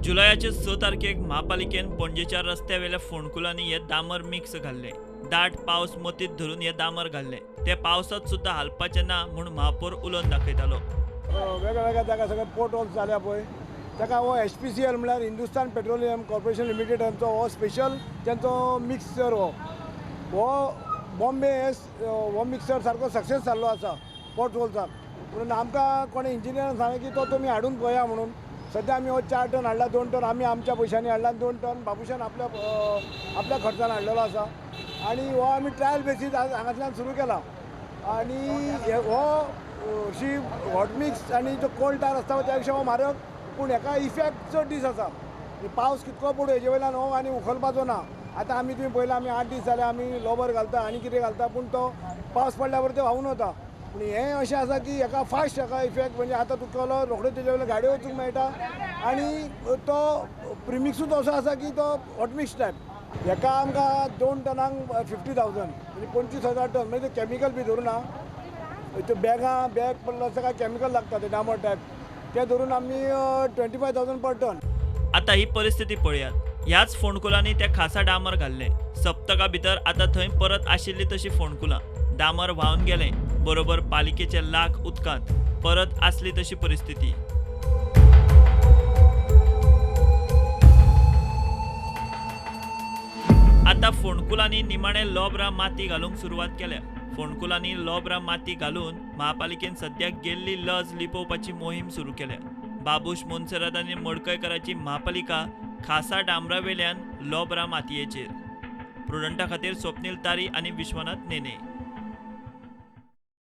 जुलयाचे 6 तारखेक म्हापालिकेन पणजेच्या रस्त्यावेल्या फोंडकुलांनी हे डांबर मिक्स घाल्ले. दाट पावस मतीत धरून हे डांबर घाल्ले. ते पावसात सुद्धा हालपाचे ना म्हूण महापौर उलोवन दाखयतालो. वेगळ्या जाग्यार सगळे पोर्ट होल्स जाल्या पळय, ताका हो HPCL म्हळ्यार हिंदुस्तान पेट्रोलियम कॉर्पोरेशन लिमिटेडांचो हो स्पेशल तेंचो मिक्सर, हो हो बॉम्बे हो मिक्सर सारको सक्सेस जाल्लो आसा पोर्ट होल्साक. म्हणून आमकां कोणें इंजिनियरान सांगलें की तो तुमी हाडून पळया म्हणून. सद्या आमी हो 4 टन हाडला, 2 टन आमी आमच्या पयशांनी हाडला, 2 टन बाबूशान आपल्या आपल्या खर्चान हाडलेलो आसा. आनी हो आमी ट्रायल बेसीस हांगासल्यान सुरू केला. आनी हो अशी हॉट मिक्स आनी जो कोल्ड टार आसता त्या पेक्षा हो म्हारग, पूण हेका इफेक्ट चड दीस आसा. पावस कितको पडूं हेजे वयल्यान हो आनी उखलपाचो ना. आतां आमी तुमी पळयलां, आमी 8 दीस जाले आमी लोबर घालता आनी कितें घालता, पूण तो पावस पडल्या बरोबर ते व्हांवून वता. पूण हें अशें आसा की हेका फास्ट हेका इफेक्ट, म्हणजे आतां तुका केलो रोखडो तेजे वयल्यान गाडयो वचूंक मेळटा. आनी तो प्रिमिक्सूच असो आसा की तो हॉटमिक्स टायप. हेका आमकां 2 टनांक 50,000 म्हणजे 25,000 टन, म्हणजे कॅमिकल बी धरून ना, त्यो बॅगां बॅग पडलो आसता काय कॅमिकल लागता ते डांबर टायप, ते धरून आमी 25,000 पर टन. आतां ही परिस्थिती पळयात. ह्याच फोंडकुलांनी ते खासा डांबर घाल्ले. सप्तका भितर आतां थंय परत आशिल्ली तशी फोंडकुलां. डांबर व्हांवन गेलें बरोबर पालिकेचे लाख उदकांत, परत आसली तशी परिस्थिती. आतां फोंडकुलांनी निमाणे लोबरां माती घालूंक सुरवात केल्या. फोंडकुलांनी लोबरां माती घालून म्हापालिकेन सद्याक गेल्ली लज लिपोवपाची मोहीम सुरू केल्या. बाबूश मोन्सेरात आनी मडकयकराची म्हापालिका खासा डांबरावेल्यान लोबरां मातयेचेर. प्रुडंटा खातीर स्वप्नील तारी आनी विश्वनाथ नेने.